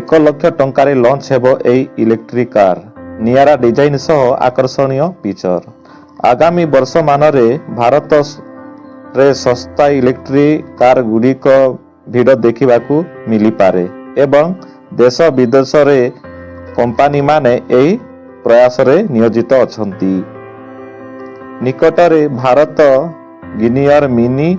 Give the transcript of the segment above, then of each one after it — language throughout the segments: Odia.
1 ଲକ୍ଷ ଟଙ୍କାରେ ଲଞ୍ଚ ହେବ ଏହି ଇଲେକ୍ଟ୍ରିକ୍ କାର୍। ନିଆରା ଡିଜାଇନ ସହ ଆକର୍ଷଣୀୟ ଫିଚର। ଆଗାମୀ ବର୍ଷମାନରେ ଭାରତରେ ଶସ୍ତା ଇଲେକ୍ଟ୍ରିକ୍ କାର୍ ଗୁଡ଼ିକ ଭିଡ଼ ଦେଖିବାକୁ ମିଳିପାରେ ଏବଂ ଦେଶ ବିଦେଶରେ କମ୍ପାନୀମାନେ ଏହି ପ୍ରୟାସରେ ନିୟୋଜିତ ଅଛନ୍ତି। ନିକଟରେ ଭାରତ ଗିନିୟର ମିନି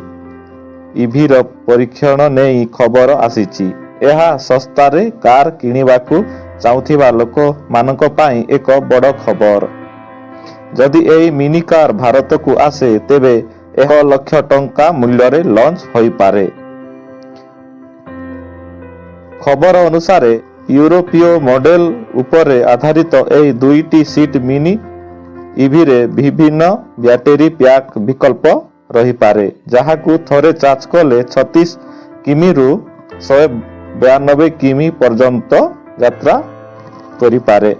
ଇଭିର ପରୀକ୍ଷଣ ନେଇ ଖବର ଆସିଛି। ଏହା ଶସ୍ତାରେ କାର୍ କିଣିବାକୁ ଚାହୁଁଥିବା ଲୋକମାନଙ୍କ ପାଇଁ ଏକ ବଡ଼ ଖବର। ଯଦି ଏହି ମିନି କାର୍ ଭାରତକୁ ଆସେ, ତେବେ 1 ଲକ୍ଷ ଟଙ୍କା ମୂଲ୍ୟରେ ଲଞ୍ଚ ହୋଇପାରେ। ଖବର ଅନୁସାରେ, ୟୁରୋପୀୟ ମଡେଲ ଉପରେ ଆଧାରିତ ଏହି ଦୁଇଟି ସିଟ୍ ମିନି ଇଭିରେ ବିଭିନ୍ନ ବ୍ୟାଟେରୀ ପ୍ୟାକ୍ ବିକଳ୍ପ ରହିପାରେ, ଯାହାକୁ ଥରେ ଚାର୍ଜ କଲେ 36 କିମିରୁ 192 କିମି ପର୍ଯ୍ୟନ୍ତ ଯାତ୍ରା କରିପାରେ।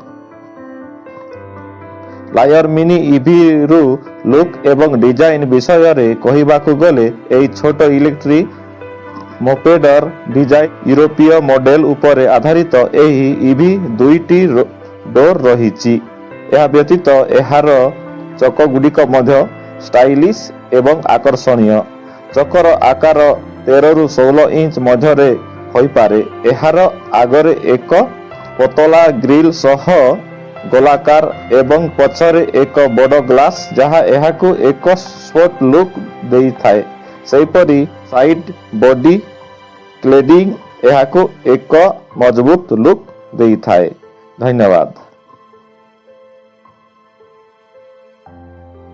ଲାୟର ମିନି ଇଭିର ଲୁକ୍ ଏବଂ ଡିଜାଇନ ବିଷୟରେ କହିବାକୁ ଗଲେ, ଏହି ଛୋଟ ଇଲେକ୍ଟ୍ରିକ୍ ମୋପେଡର ଡିଜାଇନ ୟୁରୋପୀୟ ମଡେଲ ଉପରେ ଆଧାରିତ। ଏହି ଇଭି ଦୁଇଟି ଡୋର ରହିଛି। ଏହା ବ୍ୟତୀତ ଏହାର ଚକଗୁଡ଼ିକ ମଧ୍ୟ ଷ୍ଟାଇଲିଶ ଏବଂ ଆକର୍ଷଣୀୟ। ଚକର ଆକାର 13ରୁ 16 ଇଞ୍ଚ ମଧ୍ୟରେ ହୋଇପାରେ। ଏହାର ଆଗରେ ଏକ ପତଳା ଗ୍ରିଲ୍ ସହ ଗୋଲାକାର ଏବଂ ପଛରେ ଏକ ବଡ଼ ଗ୍ଲାସ୍, ଯାହା ଏହାକୁ ଏକ ସ୍ପୋର୍ଟ ଲୁକ୍ ଦେଇଥାଏ। ସେହିପରି ସାଇଡ୍ ବଡି କ୍ଲେଡିଂ ଏହାକୁ ଏକ ମଜବୁତ ଲୁକ୍ ଦେଇଥାଏ। ଧନ୍ୟବାଦ।